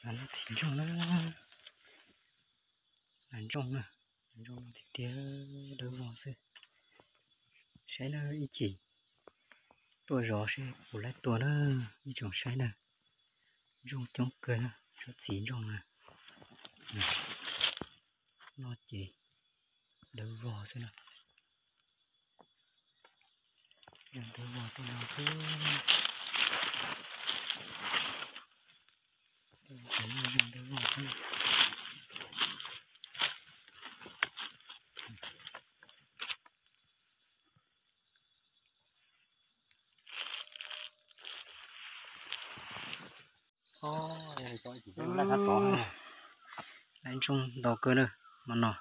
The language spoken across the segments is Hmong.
Txiv ntsooj na, ntsooj na, ntsooj no tiag tiag, dawb vog xwb. Saib na, ib chim tuaj zov seb puas laib tua na, ib tsoom saib na. Ntsooj coob kawg na, tsob txiv ntsooj na. No ces dawb vog xwb na. Dawb vog tej no xwb. Dawb vog xwb. Laib ntsooj ntau kawg na, hmo no.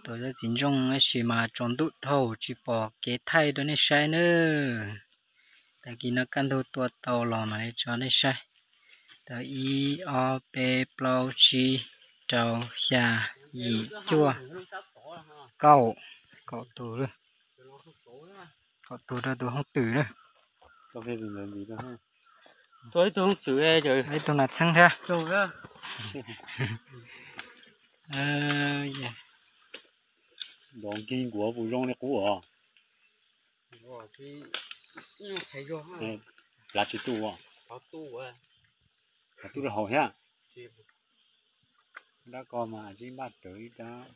Tua tsob txiv ntsooj tab sis mas tsaus ntuj dhau tsis pom kev thaij rau nej saib na. Tag kis no kaj ntug tua tau los mam li tso nej saib. Tau ib, ob, peb, plaub, tsib, rau, xya, yim, cuaj, kaum, kaum tus, kaum tus rau tus hoob twm na. Ib tug nas txheeb thiab. Nrov nkig nkuav puas zoo li qub os? Plav tsis tu, plav tu rau hauv thiab. Dab ko mas tsis npaj rawv ib rab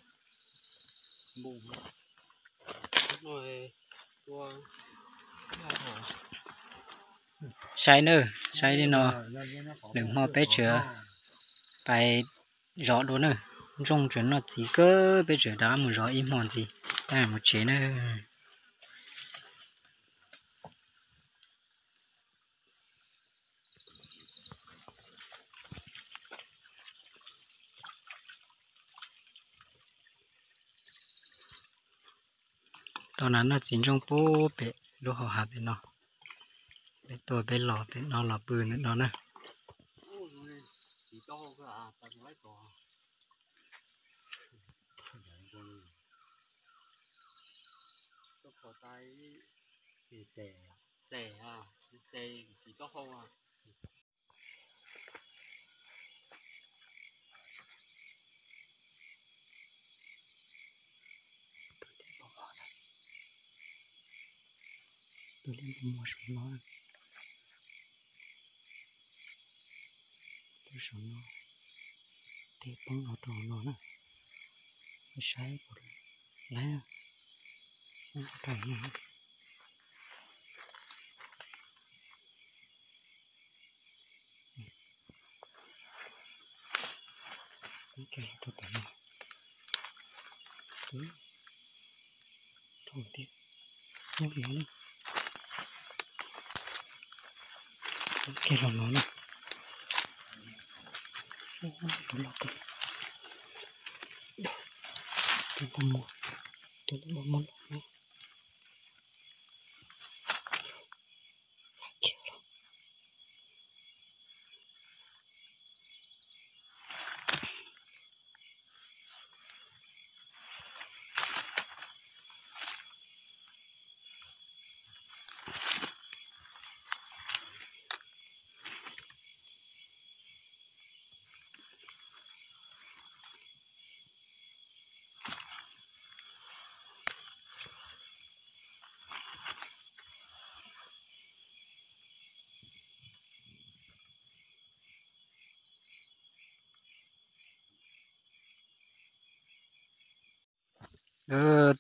npuj. Saib na, saib li no, lwm hmo peb tseem pais zov dua na. Ntsooj tseem noj txiv kawg, peb tseem rov mus zov ib hmo ntxiv, tab mus tsev na. Tau na, noj txiv ntsooj pub pem lub hau hav pem no. Peb tuaj peb los pem no los pw ntawm no na. Tus liab npua muag saum no, tus saum no, tej poob los rau hauv no na, saib puas laib, poob rau hauv no. Rau tom no, rau tiag, nyob no na, kiag los no na. Tus loj kawg, tus npua muag, tus npua muag loj na.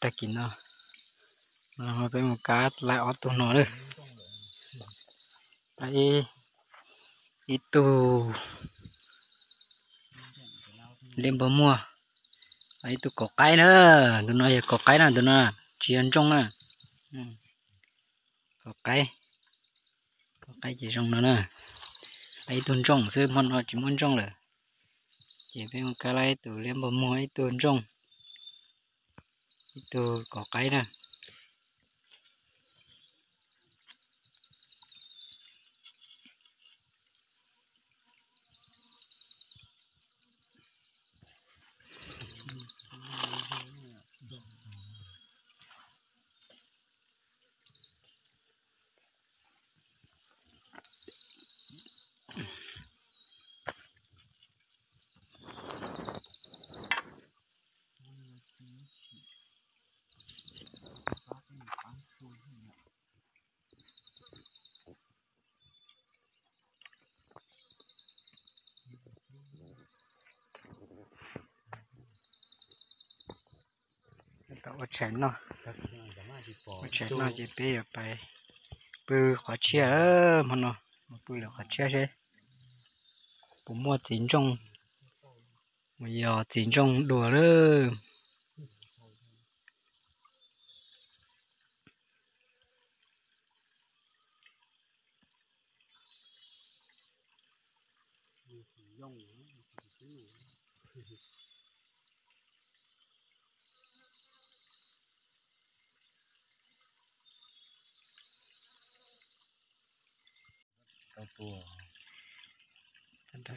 Tag kis no, no peb mus kab laib ob tug no lawm. Ib tug liab npua muag, ib tug kaum qaib na. Tus no yog kaum qaib na, tus no tsis yog ntsooj na. Kaum qaib, kaum qaib ces zoo no na. Ib tug ntsooj xwb, hmo no tsis muaj ntsooj lawm. Ces peb mus kab laib ib tug liab npua muag, ib tug ntsooj, ib tug kaum qaib na. Ua tshais noj, ua tshais noj ces peb yuav pais pw qhov tshiab hmo no, mus pw lawm qhov tshiab seb puas muaj txiv ntsooj, mus yos txiv ntsooj dua lawm.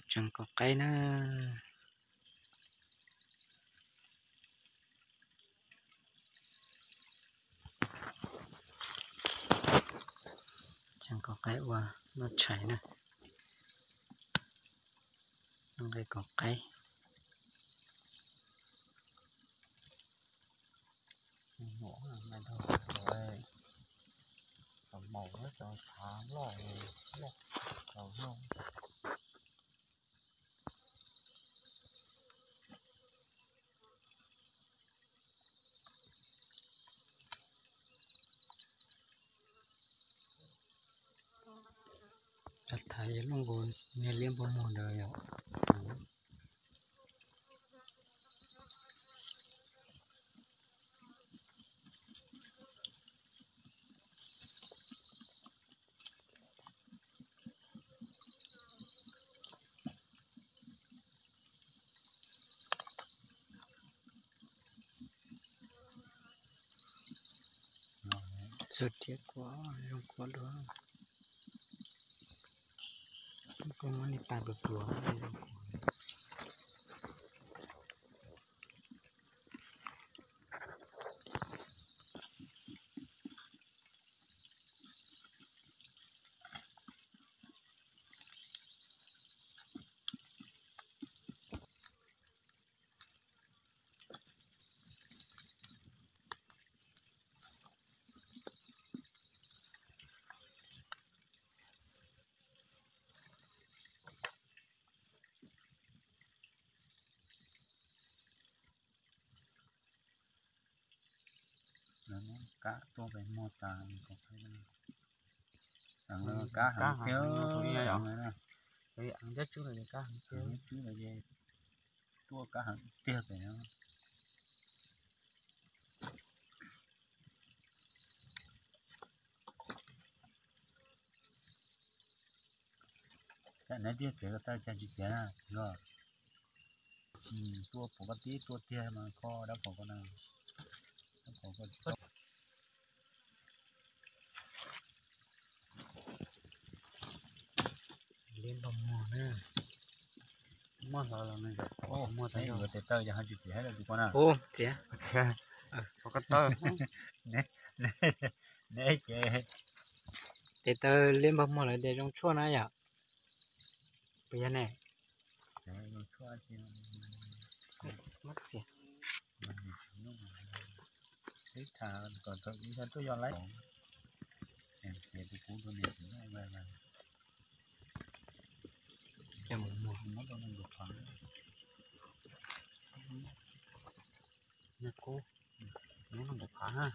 Tseem kaum qaib na. Tseem kaum qaib ua noj tshais na. Noj nqaij kaum qaib. Tham yog lub nkaus niag liab npog muag ntawd yom. Txog tiag kuv zoo kuv dua. Koj muab niag pas pluav pluav. Kab tuaj pem muag tas, kab heev tiag. Cab tswb los ces, tuaj kab heev tiag pem no. Kab neb tiag tsev ko tawj cag tsis txiav na, tuaj pom koj tib tuaj tiag mas koj dab pom koj na. Liab npog muag na. Muaj hlo los nws muaj tas yuav tes taw yog hais tsis txiav hais lawm tus ko na. Ub, txiav. Neb ces tes taw liab npog muag lawm tias zoo tshuaj na yom. Puas yog ne? Ib tham kom tau ib xyoo tuaj yog laib. Nyob nkaum phav na.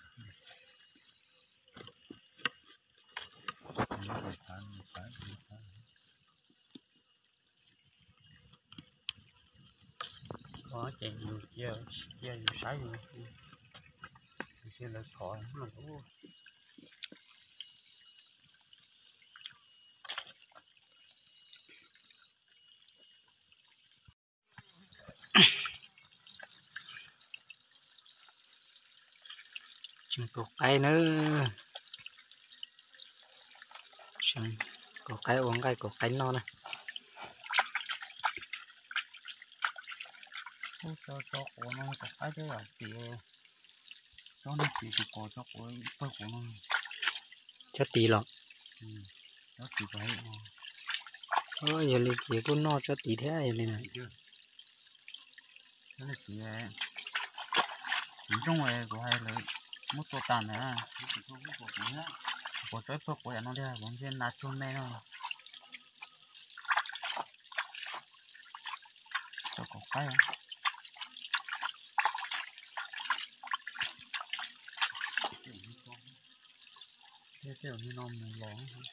Koj ces yus cia, cia yus saib yus, yus cia lawv thov no. Tseem kaum qaib na. Kaum qaib ua nqaij kaum qaib noj na. Ub, tso, tso quav no kaum qaib thiab yom, tim, tsob no tim tus pos tso quav pawg quav no. Tsob tid los? Tsob tid, yog li ces kuj noj tsob tid thiab yog li na. Tsob tid, txiv ntsooj kuv hais lawv muab tua tas ntawd, kuv tsob pawg quav yam no thiab kuv ntsej na tsuag me no. Tso kaum qaib. Tej zaum hnub no mus los.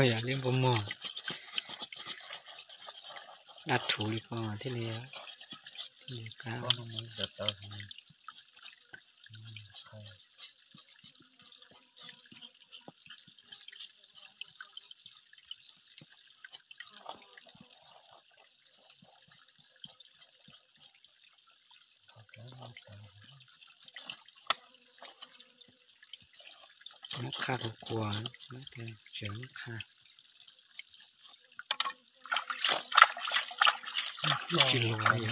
Yog li npua mog, dab thuv li ko thiaj li, thiaj li qab. Muab qha kuv kuas, tseem muab qha. Tsis luv li.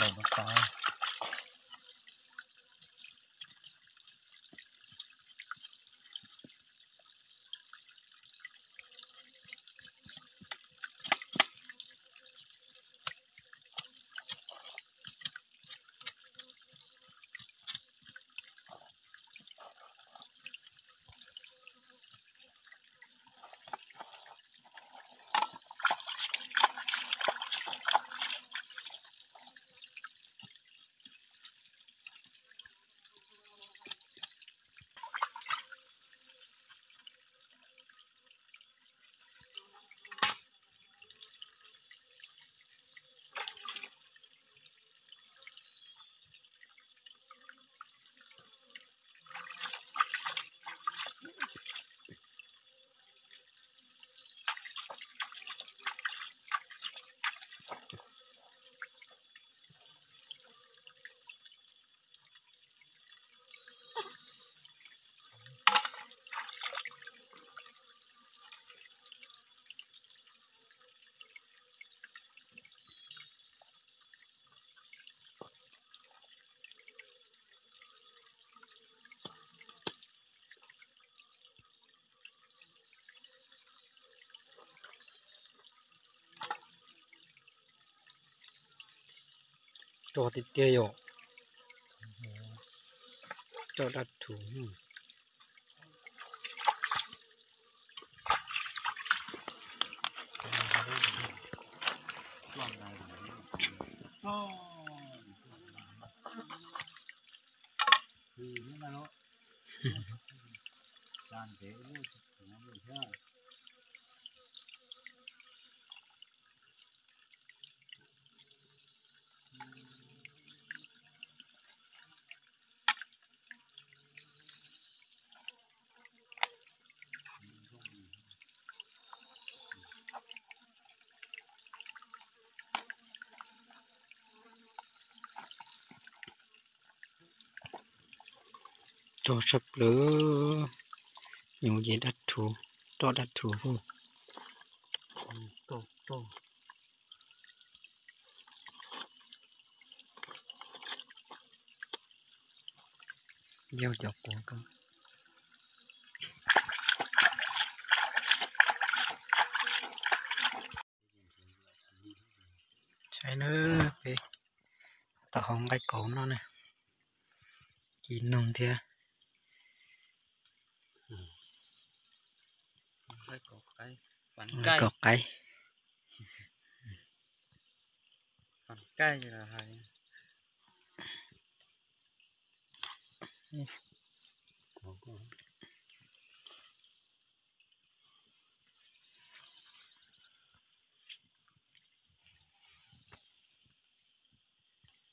Roj tiag tiag yom. Roj dab thuv. Roj tshaj plaws, nyuv ces dab thuv, roj dab thuv xwb. Yog cov quav ko. Saib nawb, peb tau hau nqaij kauv noj na, ci noog thiab. Nqaij kauv qaib.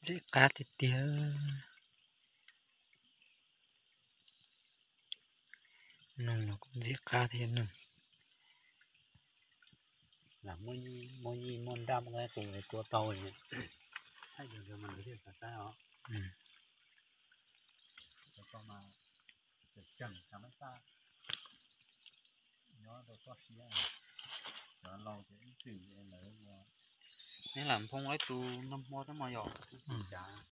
Ntxim qab tiag tiag. Noog los kuj ntxim qab thiab noog. Lam muaj yij muaj nraj muaj qe qus tua tau li. Thaij li ntawd mas lawv thiaj xav saib os. Cov ko mas tseem tseem xav muab txaj nyob rau toj siab. Cov laus ces ib txwm lawv ua. Neb lam nphoo ib tug nag hmo thiab mas yom, ib txwm cav.